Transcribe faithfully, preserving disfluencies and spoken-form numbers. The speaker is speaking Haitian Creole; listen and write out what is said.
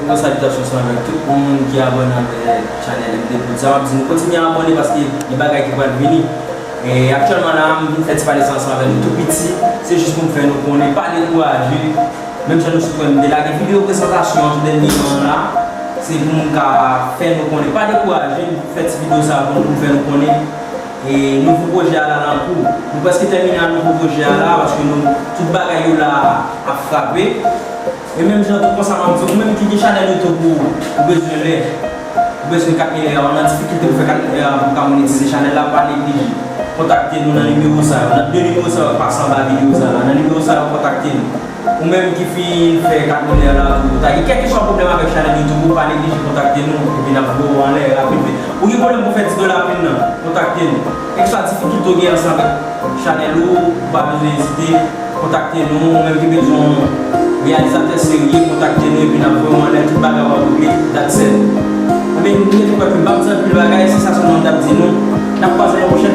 Yon salitasyon sa avèk tout moun ki abòne avèk chanèl M D Prod sa. M ap di nou kontinye abòne paske gen bagay ki pral vini. E aktyèlman la, m vin fè ti pale sa ansanm avèk nou tou piti. Se jis pou m fè nou konnen, pa dekouraje. Menm jan nou sot wè m te lage videyo prezantasyon an tou dènye an la, se pou m ka fè nou konnen, pa dekouraje. M fè ti videyo sa pou m fè nou konnen. E nouvo pwojè a la nan kou. Nou prèske tèmine ak nouvo pwojè a la, paske nou, tout bagay yo la ap frape. E menm jan tou konsa m ap di, ou menm ki gen chanèl YouTube ou, ou bezwen lè, ou bezwen kat mil lè, ou nan difikilte pou fè kat mil lè pou ka monetize chanèl la, pa neglije. Kontakte nou nan nimewo sa yo, nan de nimewo sa yo k pase anba videyo sa la, nan nimewo sa yo kontakte nou. Ou menm ki fin fè kat mil lè la tou, ou ta gen kèlkeswa pwoblèm avèk chanèl YouTube ou, pa neglije kontakte nou, epi n ap voye w anlè rapid vit. Ou gen pwoblèm pou fè dis dola pin nan, kontakte nou. Kèlkeswa difikilte w gen ansanm avèk chanèl ou, ou pa bezwen ezite, kontakte nou. Ou menm ki bezwen yon reyalizatè serye, kontakte nou epi n ap voye w anlè, tout bagay w ap regle, that's it. Ebyen, nou rete kwè ke m p ap di anpil bagay, se sa sèlman m t ap di nou. N ap kwaze nan pwochèn